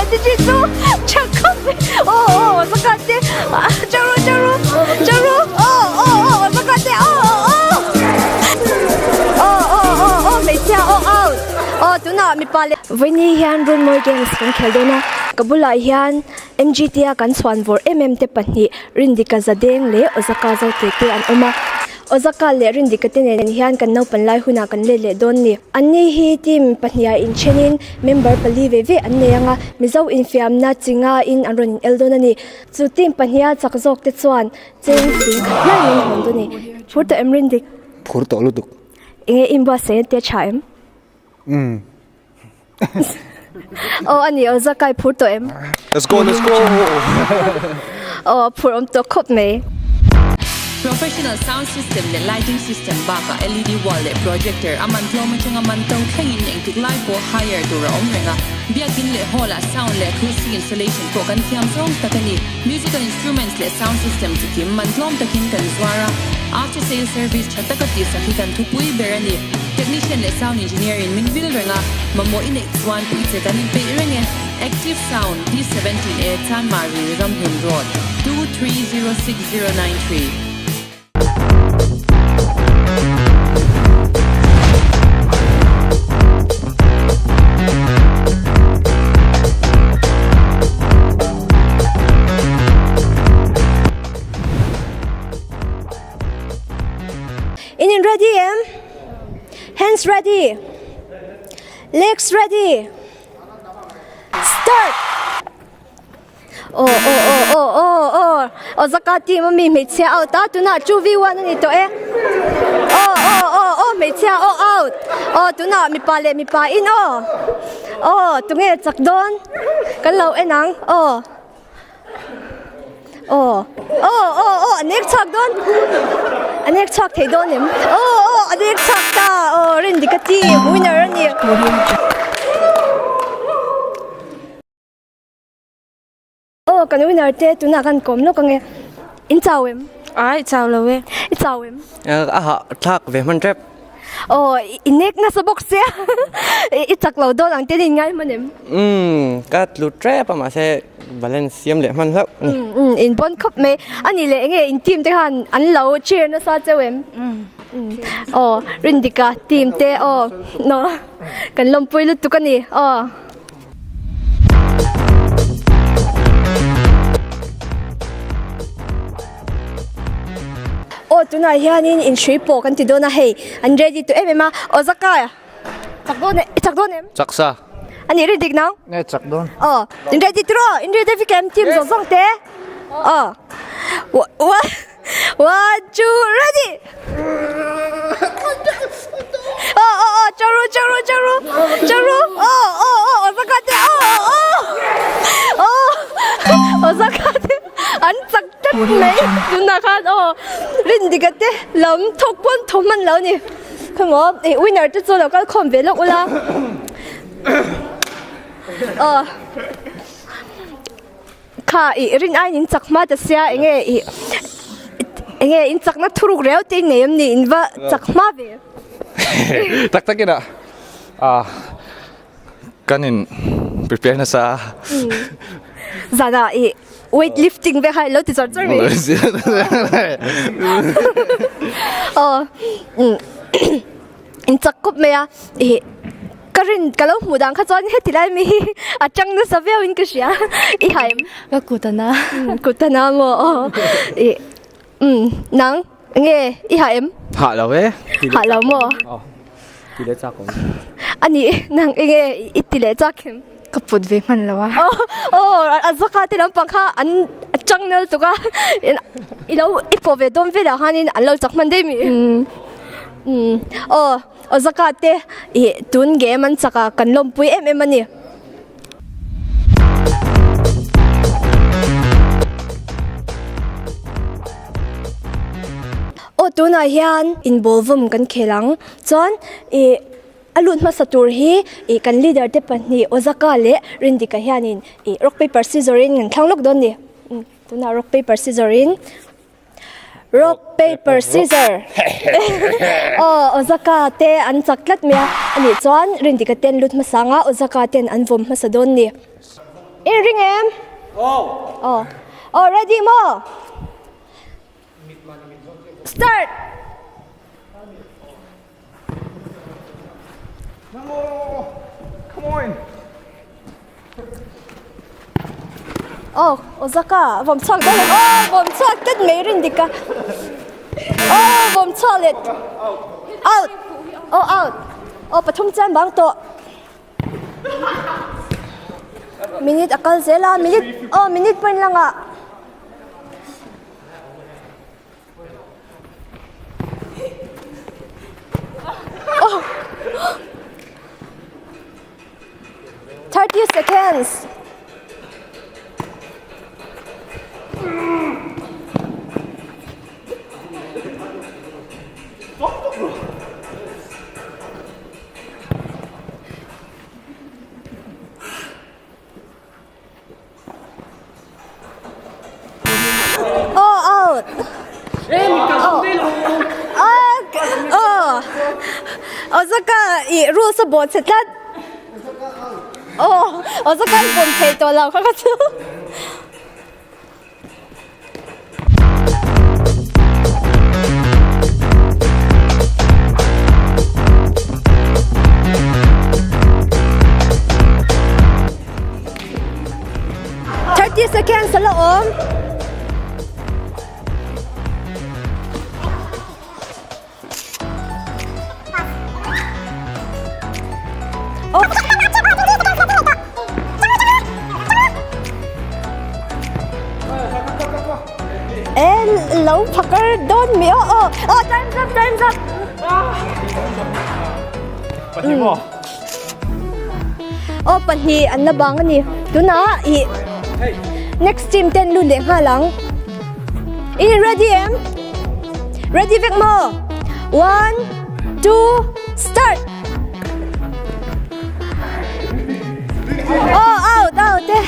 strategy chu tha khawp mai. Aw aw Osaka te charu charu charu aw aw aw Osaka te aw aw aw aw aw aw hmeichhia aw out aw tunah mipa leh Vawiini hian Runmawi Games kan khel dawn a, ka bulah hian MGT a kan chhuan vawrh em em te pahnih Rindika Zadeng leh Osaka Zote te an awm a. Ozaka leh Rindika te nen hian kan naupan lai hunah kan let leh dawn ni. Anni hi team pahniha inthenin member pali ve ve an nei ang a, Mizo infiamna chi ngain an rawn inel dawn a ni. Chu team pahniha chak zawk te chuan cheng sing khat lai min hawn dawn a ni. Phur tawh em Rindik? Phur tawh lutuk. Enge i inbuatsaih te tha em? Umm. Aw a ni, Ozaka i phur tawh em? Let's go, let's go! Aw, phur awm tawh khawp mai. Professional sound system leh lighting system bakah LED wall leh projector a man tlawm atanga man to thlengin engtik lai pawh hire tur a awm reng a. Biakin leh hall ah sound leh acoustic insulation pawh kan thiam zawng tak a ni. Musical instruments leh sound system chu kim man tlawm takin kan zuar a. After sale service tha taka tihsak hi kan thupui ber a ni. Technician leh sound engineer in min vil reng a, mamawh i neih chuan puih che kan inpeih reng e. Active Sound, D17 A, Chanmari, Ramhlun Road, 2306093. In in ready em? Hands ready. Legs ready. Start. Oh oh oh oh oh oh. Ozaka team ami hmeichhia out a tunah 2v1 ani tawh e. Oh oh oh oh hmeichhia oh out. Oh tunah mipa leh mipa in aw. Oh tunge chak dawn. Kan lo en ang. Oh. Aw aw aw aw a nek chhuak dawn a nek chhuak thei dawn em aw aw a nek chhuak ta aw Rindika team winner a ni. Aw kan winner te tunah kan kawm lawk ange in chau em? Ai chau lo e. I chau em? A hah thlak ve hman tep. Aw i nek nasa bawk sia i chak lo dawn ang te in ngai hman em? Umm ka tlu tep a mahse balance siam leh hman hlauh a ni. Umm in bawn khawp mai. A nih leh enge in team te khan an lo cheer nasa cheu em? Aw Rindika team te aw no kan lawmpui lutuk a ni aw. Aw tunah hianin inhrui pawh kan ti dawn a hei an ready tawh em em a aw zaka chak dawn em i chak dawn em? Chak sa. A nih rin dik nang? Nge chak dawn. Aw in ready tiraw in ready vek em team zawng zawng te aw one one two ready aw aw aw charu charu charu charu aw aw aw aw zaka te aw aw aw aw zaka te an chak tlat mai tunah khan aw Rindika te lam thawk pawn thaw hman lo ni khaw maw ih winner te chu lo kal khawm ve lawk ula aw. Kha i rin aiin in chak hma ta sia enge i enge in chakna thuruk reu te in nei em ni in va chak hma ve. Tak takin a ah kan in prepare nasa a. Zana i weight lifting ve kha ilo ti char char mai. Aw In chak kawp mai a, ih ka rin ka lo hmuh dan kha chuan heti lai mi hi a tang nasa viau in ka hria i haim. Ka kut a na. Kut a na maw aw ih umm nang nge i hah em? Hah lo e. Hah lo maw? Aw ti leh chak awm. A nih nang enge i ti leh chak em? Ka put ve hman lo a. Aw aw a zaka te lampang kha an tang nal tuk a i lo i pawh ve dawn velah khanin an lo chak hman daih mi. Umm aw aw zaka te ih tun game an chak a kan lawmpui em em a ni. Aw tunah hian inbawl vawm kan khel ang chuan ih A lut hmasa tur hi ih kan leader te pahnih Ozaka leh Rindika hianin ih rock paper scissor in an thlang lawk dawn ni. Tunah rock paper scissor in rock paper scissor aw Ozaka te an chak tlat mai a, anih chuan Rindika ten lut hmasa anga Ozaka ten an vawm hmasa dawn ni. In ring em? Aw. Aw. Aw ready maw? Start. Come on. Aw, Ozaka, vawm chhuak dawn em? Aw, vawm chhuak tlat mai rin dik a. Aw, vawm chhuak leh. Out. Aw, out. Aw, pathum chuan bang tawh. Minute a kal zel a, minute, aw, minute pawhin langah. 30 seconds. Oh, out. Oh. Oh. Osaka i rules a bawh che tlat. Oh, Osaka i bawm thei tawh lo kha ka chu. 30 seconds a la awm. E lo phakar dawn mi aw aw aw time's up time's up. Pahnih maw? Aw pahnih an la bang a ni. Tunah i next team ten lut leh nghal ang. I ready em? Ready vek maw? One, two, start! Oh, out, out eh.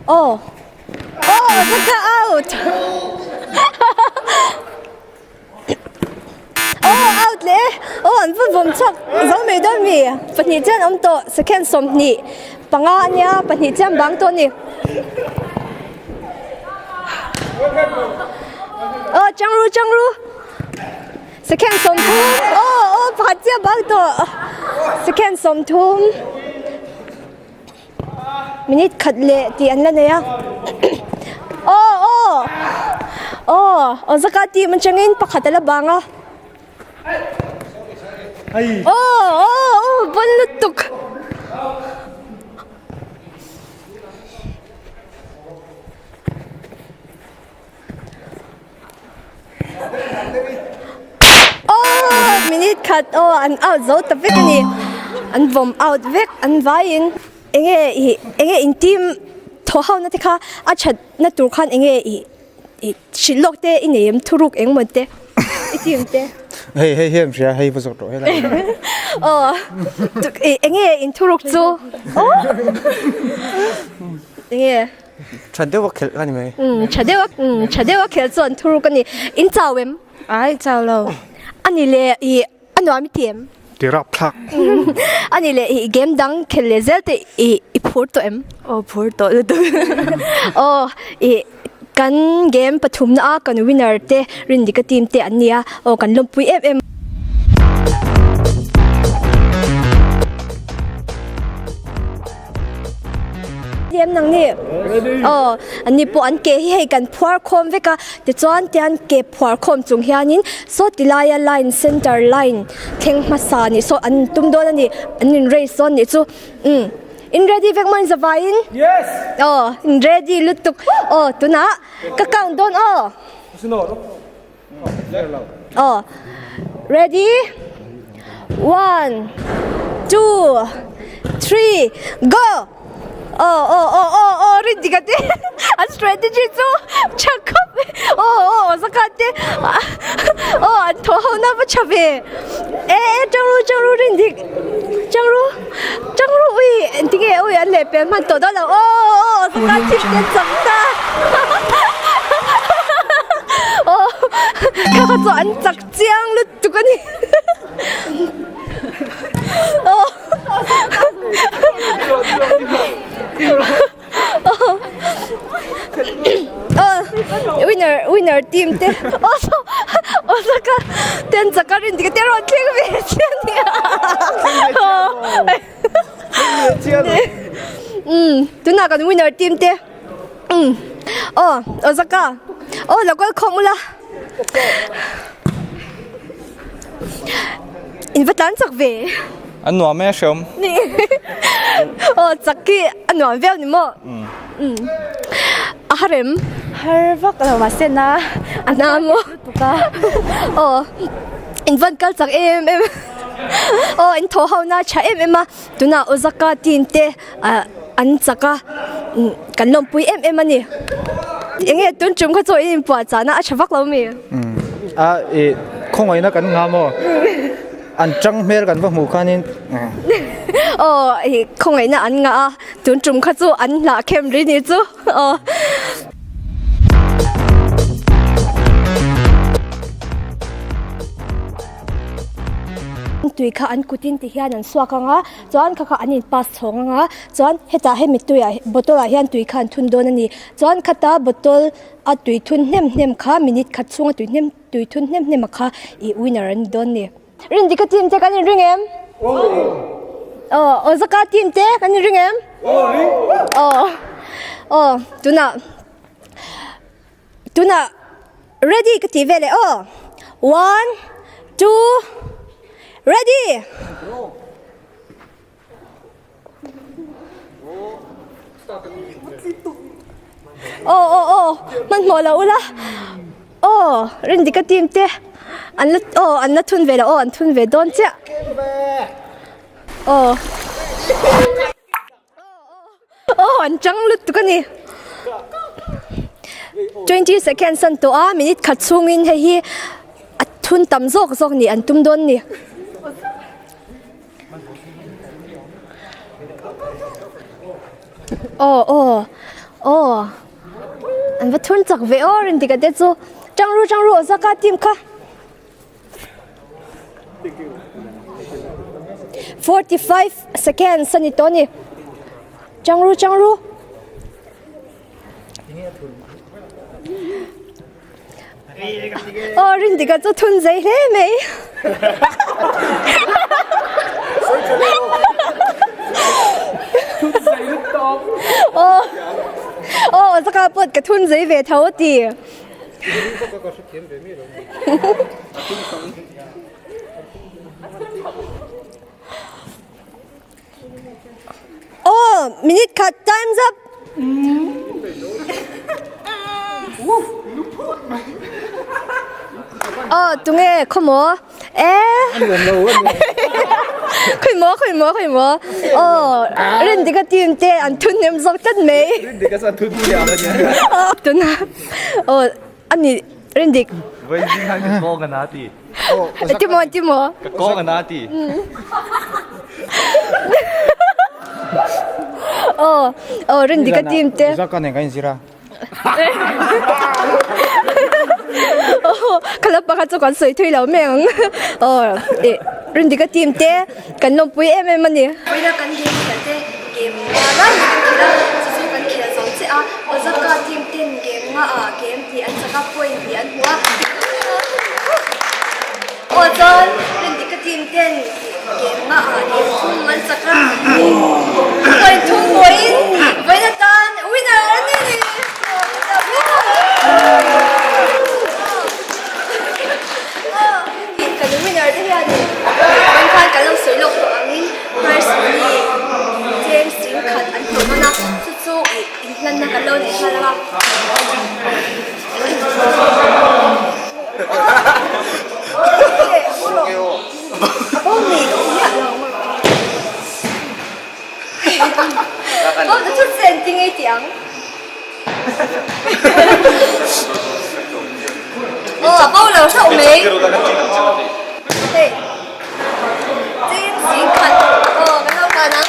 Oh, oh, ka out! Aw out leh aw an va vawm chhuak zo mai dawn mi pahnih chian awm tawh second 25 ania pahnih chian bang tawh a ni aw changru changru second 30 aw aw pakhat chiah bang tawh second 30 Minute khat leh tih an la nei a aw aw aw aw zaka team atangin pakhat a la bang a aw aw aw bawn lutuk. Aw minute khat aw an out zo ta vek a ni an vawm out vek an vaiin enge ih enge in team thaw ho na te kha a that na tur khan enge ih ih hrilh lawk te i nei em thuruk engemaw te i team te. Hei hei hian hria hei va zawt rawh helai. Aw enge in thuruk chu aw enge. Tha deuh a khelh a ni mai. Umm tha deuh a umm tha deuh a khelh chu an thuruk a ni. In chau em? Ai chau lo. A ni leh i a nuam i ti em? Ti rap thlak. A ni leh i game dang khelh leh zel te i i phur tawh em? Aw phur tawh lutuk. Aw i kan game pathumna a kan winner te Rindika team te an nia aw kan lawmpui em em. Em nang ni aw an ni pawh an ke hi hei kan phuar khawm vek a tichuan tian ke phuar khawm chung hianin saw ti laia line center line thleng hmasa nih saw an tum dawn a ni an in race dawn nih chu umm in ready vek maw in zavaiin Yes aw in ready lutuk aw tunah ka count dawn aw aw ready one two three go aw aw aw aw aw rin dik ati an strategy chu tha khawp mai aw aw zaka te aw an thaw ho na va tha ve e e tang ru tang ru rin dik tang ru tang ru ui engtinge ui an leh pel hman tawh dawn lo aw aw zaka thil te an chak ta. Aw kha. kha chu an chak chiang lutuk a ni. Aw. Winner winner team te Osaka ten chaka rin dik te rawn thleng ve chiang nia. Tunah kan winner team te aw Osaka aw lo kal khawm ula in va tlan chak ve. An nuam e hreawm. Aw chak hi a nuam viau ni maw? A har em? Har vak lo mahse na a na maw? Lutuk a. Aw in van kal chak em em aw in thaw ho na tha em em a tunah Osaka team te an chak a kan lawmpui em em a ni. Enge tun tum kha chu in inpuah chahna a tha vak lo mi? A i khawngaihna kan ngam aw. An tang hmel kan va hmuh khanin. Aw i khawngaihna an ngah a tun tum kha chu an hlah khem ri ni chu aw. Tui kha an kutin ti hian an suak ang a chuan kha kha an in pass chhawng ang a chuan hetah hemi tuiah bottle ah hian tui kha an thun dawn a ni chuan khata bottle a tui thun hnem hnem kha minute khat chhunga tui hnem tui thun hnem hnem a kha ih winner an ni dawn a ni. Rindika team te kan inring em? Aw Ozaka team te kan inring em? Aw aw tunah tunah ready ka tih vel e aw one two ready. Aw aw aw hmanhmawh lo ula aw Rindika team te an la aw an la thun ve lo aw an thun ve dawn chiah aw aw an chang lutuk a ni 20 seconds an tawh a minute khat chhungin hei hi a thun tam zawk zawk nih an tum dawn a ni. Aw aw aw an va thun chak ve aw rin tika te chu tang ru tang ru Osaka team kha 45 seconds a ni tawh a ni tang ru tang ru. Aw Rindika chu thun zei hle mai. Aw aw zaka pawt ka thun zei ve tho ti. Aw minute khat time's up. Aw tunge khawmaw e khawimaw khawimaw khawimaw aw Rindika team te an thun hnem zawk tlat mai. Rindika chuan thun thiam a nia. Aw tuna aw ani Rindik. Vawiin khan ka kawng a na ti. Timo timo. Ka kawng a na ti. Aw aw Rindika team te. Zaka nen kan inzir a. Aw khala pakhat chu kan sawi thui lo mai ang. Aw Rindika team te kan lawmpui em em a ni. Vawiina kan game khelh te game nga lai kan khel a, chu chu kan khel zo chiah a. Ozaka team ten game nga ah game tih an chak a, point tih an hmu a. Aw chuan Rindika team ten game nga ah game thum an chak a, point thum pawhin vawiin atan winner an ni ni. Kan winner te hianin vawiin khan kan lo sawi lawk tawh angin prize money tlem sing khat an hlawh dawn a, chu chu ih inhlanna kan lo nei nghal ang a. Aw a bo lo hlauh mai. Hei chim sing khat aw kan lo tan ang.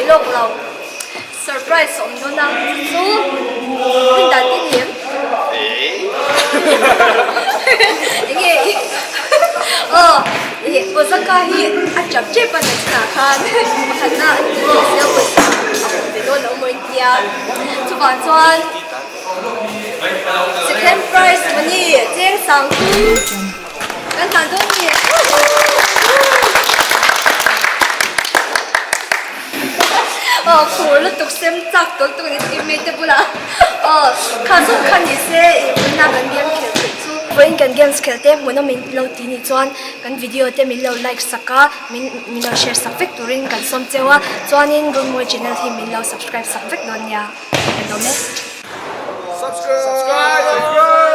Lawk lo. Surprise awm dawn a chu chu rin dan te ni em? Enge i aw ih Ozaka hi a chap tep a nachinah khan pakhatna an ti ve sia pawisa a awm ve dawn lo maw intia chuvang chuan second prize money cheng sang thum kan hlan dawn a ni. Aw phur lutuk sem chak tawlh tuk ni tih mite bulah aw kha zawk kha ni se ih vawiina kan game khelh theih chu vawiin kan games khelh te hmuhnawm min lo ti nih chuan kan video te min lo like sak a min min lo share sak vek turin kan sawm cheu a chuanin Runmawi channel hi min lo subscribe sak vek dawn nia ka lawm e. Subscribe!